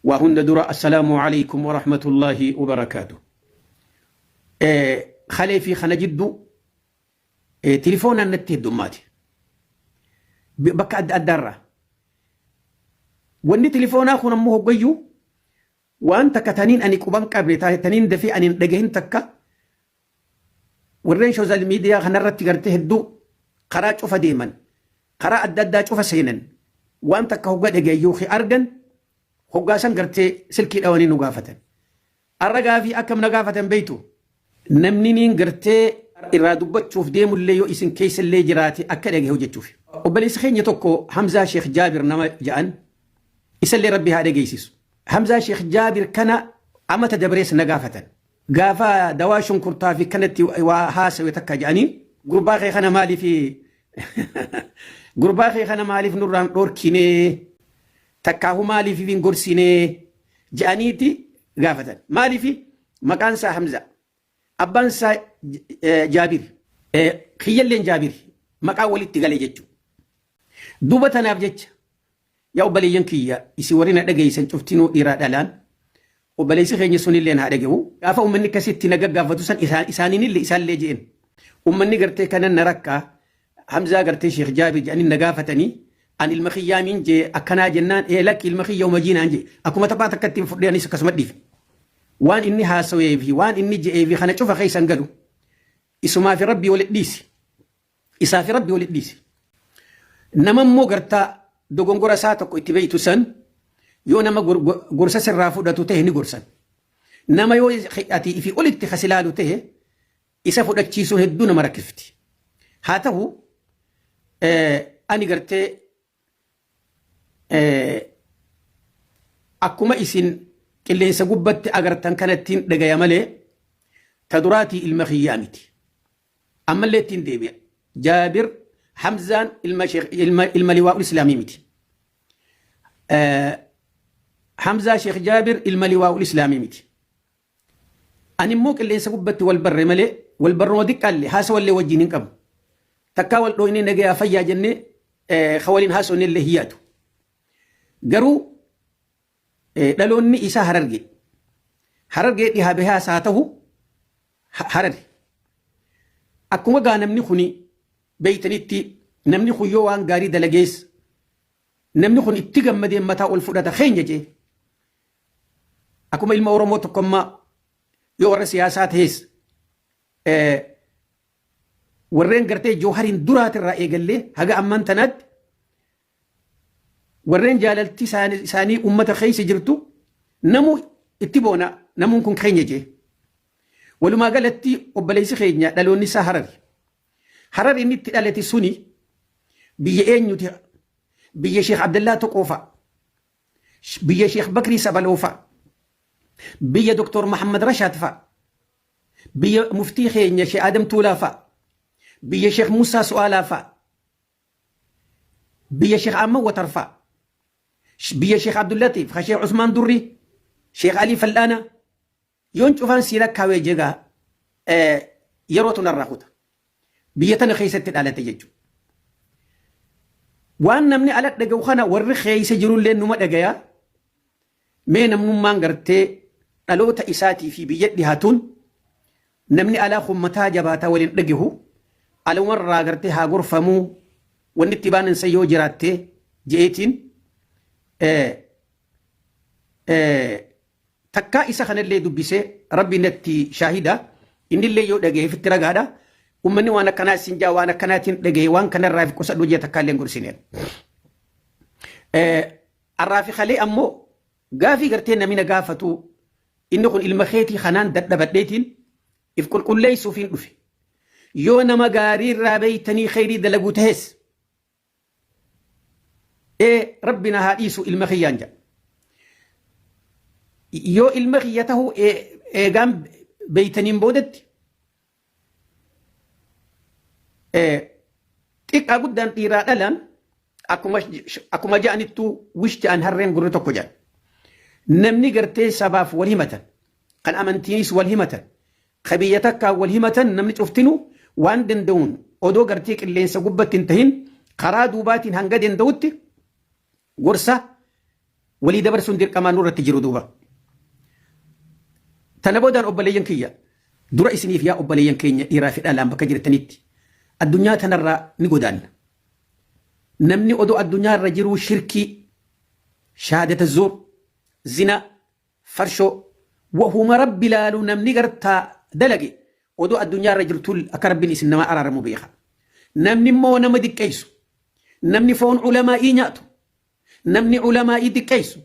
Waa hunda dura assalaamu alaikum wa rahmatullaahi wa barakaatu. Kalee fi kana jidduu tilifoonaan natti heddummaate. Bakka adda addaarraa. Wanni tilifoonaa kun ammoo hoggayyuu waan takka taniin ani quban qabne taniin dafee ani hin dhagahin takka warreen sooshaal miidiyaa kanarratti gartee hedduu karaa cufa deeman karaa adda addaa cufa seenan waan takka hogga dhagayan yookiin argan hoggaa san gartee silkii dhawanii nu gaafatan. Arra gaafii akkam na gaafatan beektu? Namni niin gartee irraa dubbachuuf deemullee yoo isin keessallee jiraate akka dhagahe hojjechuuf. Obboleessi keenya tokko Hamzaa Sheekh Jaabir nama ja'an isallee Rabbi haa dhageessisu. Hamzaa Sheekh Jaabir kana amata dabrees na gaafatan. Gaafa dawaa shunkurtaa fi kanatti waa haasawe takka jedhanii gurbaa kee kana maaliif gurbaa kee kana maaliif nurraan dhorkinee takkaahu maaliif hin gorsinee jedhaniiti gaafatan. Maaliif maqaan isaa Hamza abbaan isaa Jaabir kiyyalleen Jaabir maqaa walitti gale jechuudha. Duuba tanaaf jecha Yaa obboleeyyan kiyya isin warri na dhageessan cuftinuu dhiiraa dhalaan obboleessi keenya sunilleen haa dhagahu. Gaafa uummanni akkasitti na gaggaafatu san isaaniinillee isaallee je'en. Uummanni gartee kanan na rakkaa Hamzaa gartee Sheekh Jaabir jedhanii na gaafatanii an ilma kiyyaa miin jee akkanaa jennaan ee lakki ilma kiyya umajii naan jee akkuma taphaa takka ittiin fudhee anis akkasuma dhiife. Waan inni haasawee fi waan inni je'ee fi kana cufa keessan galu isumaa fi rabbii walitti dhiisi. Isaa fi Rabbi walitti dhiisi. Nama immoo gartaa dogongora isaa tokko itti beektu san yoo nama gorsa sirraa fudhatu ta'e ni gorsan. Nama yoo ati ifii olitti kas ilaalu ta'e isa fudhachiisuun hedduu nama rakkifti. Haa ta'u ani gartee Akkuma isin qilleensa gubbatti agartan kanattiin dhagaya malee ta duraatii ilma kiyyaa miti. Ammallee ittiin deebi'a. Jaabir Hamzaan ilma Sheekh ilma ilma liwaa'ul Islaamii miti. Hamzaa Sheekh Jaabir ilma liwaa'ul Islaamii miti. Ani immoo qilleensa gubbatti wal barre malee wal barruma diqqaallee haasawallee wajjin hin qabu. Takkaa wal dhooynee nagayaa fayyaa jennee ka waliin haasofne illee hin yaadu. Garuu dhaloonni isaa Harargee. Harargee dhihaa bahaas haa ta'u Harari. Akkuma gaa namni kuni beeytanitti namni kun yoo waan gaarii dalagees namni kun itti gammadee mataa ol fudhata keenya jee. Akkuma ilma Oromoo tokko ammaa yoo warra siyaasaa ta'es warreen gartee Joohariin duraatirraa eegallee haga ammaan tanaatti warreen jaalalti isaanii uummata keessa jirtu namuu itti boona namuun kun keenya jee. Walumaa galatti obboleessi keenya dhaloonni isaa Harari. Harar inni itti dhalate suni biyya eenyuti? Biyya Sheekh Abdallaa Toqoo fa'a. Biyya Sheekh Bakrii Sabaloo fa'a. Biyya Doktor Mahammad Rashaad fa'a. Biyya muftii keenya Sheekh Adam Tuulaa fa'a. Biyya Sheekh Musaa Su'aalaa fa'a. Biyya Sheekh Ahmad Watar fa'a. Biyya Sheekh Abdullatiif, Sheekh Usmaan Durrii, Sheekh Alii Fal'aanaa. Yoon cufaan sii lakkaawee jegaa yerootu narraa kuta. Biyya tana keessatti dhalate jechuudha. Waan namni ala dhaga'u kana warri keessa jirullee numa dhagaya. Mee namnummaan gartee dhaloota isaatii fi biyya dhihaatuun namni alaa kun mataa jabaataa waliin dhagahu alumarraa gartee haa gorfamuu wanni itti baanan san yoo jiraatte je'eetiin Takkaa isa kanallee dubbisee Rabbi natti shaahida innillee yoo dhagaye fitti ragaadha. Ummanni waan akkanaa isin jaa waan akkanaatiin dhagaye waan kanarraa fi qusadhu jee takkaallee hin gorsine. Arraa fi kalee ammoo gaafii gartee namni na gaafatu inni kun ilma keetii kanaan dadhabadheetiin if qulqulleessuufiin dhufe. Yoo nama gaarii irraa beeytanii kheyrii dalaguu tahes Ee rabbi na haa dhiisu ilma kiyyaan jedha. Yoo ilma kiyya ta'uu eegaan beeytaniin boodatti xiqqaa guddaan dhiiraa dhalaan akkuma ja'anittuu wish ja'an harreen gurri tokko jedhan. Namni gartee sabaaf wal himatan kan amantiinis wal himatan Ka biyya takkaan wal himatan namni cuftinuu waan danda'uun odoo gartee qilleensa gubbatti hin tahin karaa duubaatiin hanga danda'utti gorsa Walii dabarsuun dirqamaa nurratti jiru duuba. Tana boodaan obboleeyyan kiyya dura isiniif yaa obboleeyyan keenya dhiiraa fi dhalaan bakka jirtanitti addunyaa tanarraa ni godaanna. Namni odoo addunyaa irra jiruu shirkii, shahaadata zuur, zinaa, farshoo, wahuma rabbi laalu namni gartaa dalage odoo addunyaa irra jirtuu akka rabbiin isin namaa araaramu beeka. Namni immoo nama diqqeessu, namni foon ulamaa'ii nyaatu, namni ulamaa'ii diqqeessu,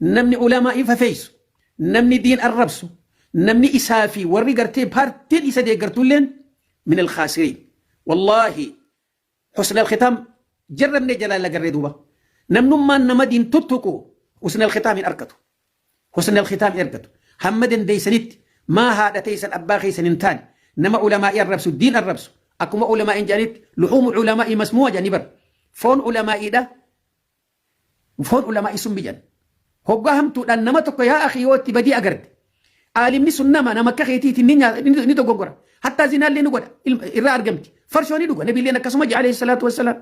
namni ulamaa'ii fafeessu, namni diin arrabsu, namni isaa fi warri gartee paartiin isa deeggartulleen min alkhaasiriin. Wallaahi husna alkhitaam jarrabnee jalaa lagarree duuba. Namnummaan nama diin tuttuqu husna alkhitaam hin argatu. Husna alkhitaam hin argatu. Hamma dandeessanitti maa haadha teessan abbaa keessan hin taane nama ulamaa'ii arrabsu diin arrabsu akkuma ulamaa'iin jedhanitti luhuumu ulamaa'ii masmuu'a jedhanii bar foon ulamaa'iidha foon ulamaa'ii sun jedhan. Hoggaa hamtuudhaan nama tokko yaa akhi yoo itti badii agarte aalimni sun nama nama akka keetiitiin ni nyaata ni dogoggora hattaa zinaallee ni godha irraa argamti farshoo ni dhuga nabiilleen akkasuma jedha alayhi salaatu wassalaam.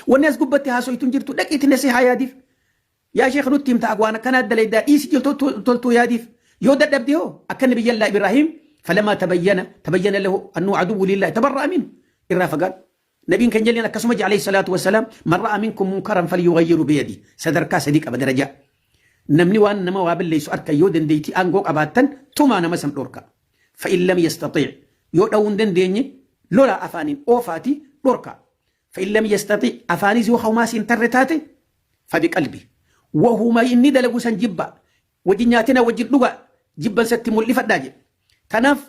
Wanni as gubbatti haasoytu hin jirtu dhaqiitti nasihaa yaadiif. Yaa sheekh nutti himta waan akkanaa dalaydaa dhiisi jirtu toltuu yaadiif. Yoo dadhabde hoo akka nabiyyallaa Ibrahiim falamaa tabayyana tabayyana lahu annu aduwwu lillahi tabarra'a minhu irraa fagaadhu. Nabiin keenya illeen akkasuma jedhe alayhi salaatu wassalaam man ra'a minkum munkaran falyughayyiru biyadi sadarkaa sadii qaba darajaa. Namni waan nama waa balleessu harka yoo dandeettii aangoo qabaattan tumaa nama san dhorka. Fa'in lam yastaxiic yoo dha'uu hin dandeenye lola afaaniin oofaati dhorka. Fa'in lam yastaxiic afaanis yoo hawmaas hin tarre taate fabiqalbi. Wahuma inni dalagu san jibba wajjin nyaatina wajjin dhuga jibbansatti mul'ifadhaa jedhe. Kanaaf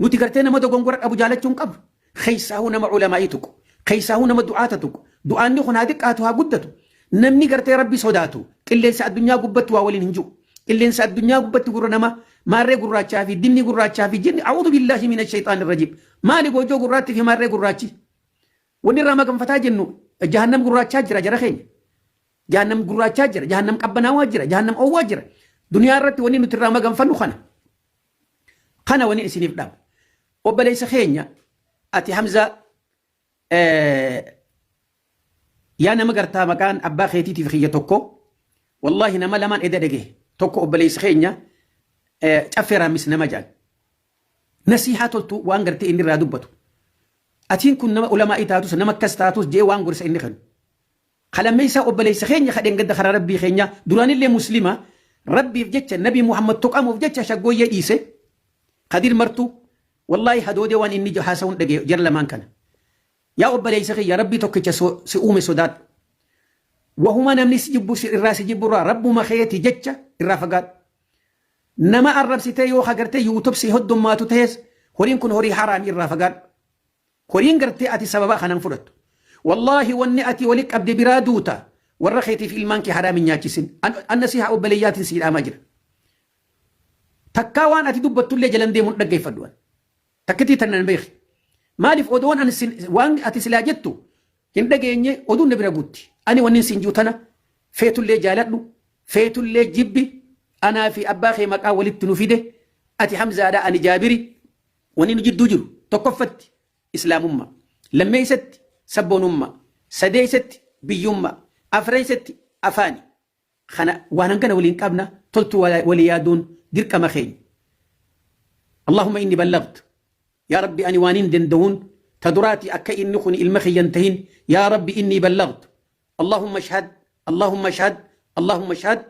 nuti gartee nama dogongora qabu jaalachuu hin qabnu. Keessaahuu nama ulamaa'ii tuqu. Keessaahuu nama du'aata tuqu. Du'aanni kun haa xiqqaatu haa guddatu. Namni gartee rabbi sodaatu qilleensa addunyaa gubbatti waa waliin hin jiru. Qilleensa addunyaa gubbatti gurra nama maarree gurraachaa fi dinni gurraachaa fi jinni a'uudhu billaahi mina shayxaani rajiim. Maali goojoo gurraatti fi maarree gurraachi? Wanni irraa maganfataa jennu jahannam gurraachaa jira jara keenya. Jahannam gurraachaa jira, jahannam qabbanaawaa jira, jahannam oowwaa jira. Duniyaa irratti wanni nuti irraa maganfannu kana. Kana wani isiniif dhaamu. Obboleessa keenya ati Hamzaa yaa nama gartaa maqaan abbaa keetiitiif kiyya tokko wallaahi nama lamaan eda dhagahe tokko obboleessa keenya caffee raammis nama jedhan. Nasiihaa toltu waan gartee inni irraa dubbatu. Atiin kun nama ulamaa'ii taatus nama akkas taatus jee waan gorsa inni kennu. Kalammeessaa obboleessa keenya ka dheengadda karaa rabbii keenya duraanillee muslima rabbiif jecha nabi Muhammad tuqamuuf jecha shaggooyyee dhiise Kadir martuu wallaahi hadoodee waan inni haasa'uun dhagee jara lamaan kana. Yaa obboleessa kiyya rabbii tokkicha si uume sodaadhu. Wahuma namni si jibbu irraa si jibbu irraa rabbuma keeti jecha irraa fagaadhu. Nama arrabsitee yoo agartee YouTube si hoddummaatu ta'es horiin kun horii haraamii irraa fagaadhu. Horiin gartee ati sababa kanan fudhattu. Wallaahi wanni ati wali qabde biraa duuta. Warra keetiif ilmaan kee haraam hin nyaachisin. An nasiha obboleeyyaatiin sii dhaamaa jira. Takkaa waan ati dubbattullee jalan deemuun dhaggeeffadhu. Takkitii tan nan beeki. Maaliif odoon an waan ati silaa jettu hin dhageenye oduun na bira guutti. Ani wanni siin jiru tana feetullee jaaladhu feetullee jibbi anaa fi abbaa kee maqaa walitti nu fide ati Hamzaadha ani Jaabiri Wanni nu jidduu jiru tokkoffatti Islaamummaa, lammeessatti sabboonummaa, sadeessatti biyyummaa, afreessatti afaani. Kana waan hangana waliin qabna toltuu walii yaaduun dirqama keenya. Allahumma inni ballagtu. Yaa Rabbi ani waan hin danda'uun ta duraati akka inni kun ilma kiyya hin tahin yaa Rabbi inni ballagtu. Allahumma ashhad, Allahumma ashhad, Allahumma ashhad.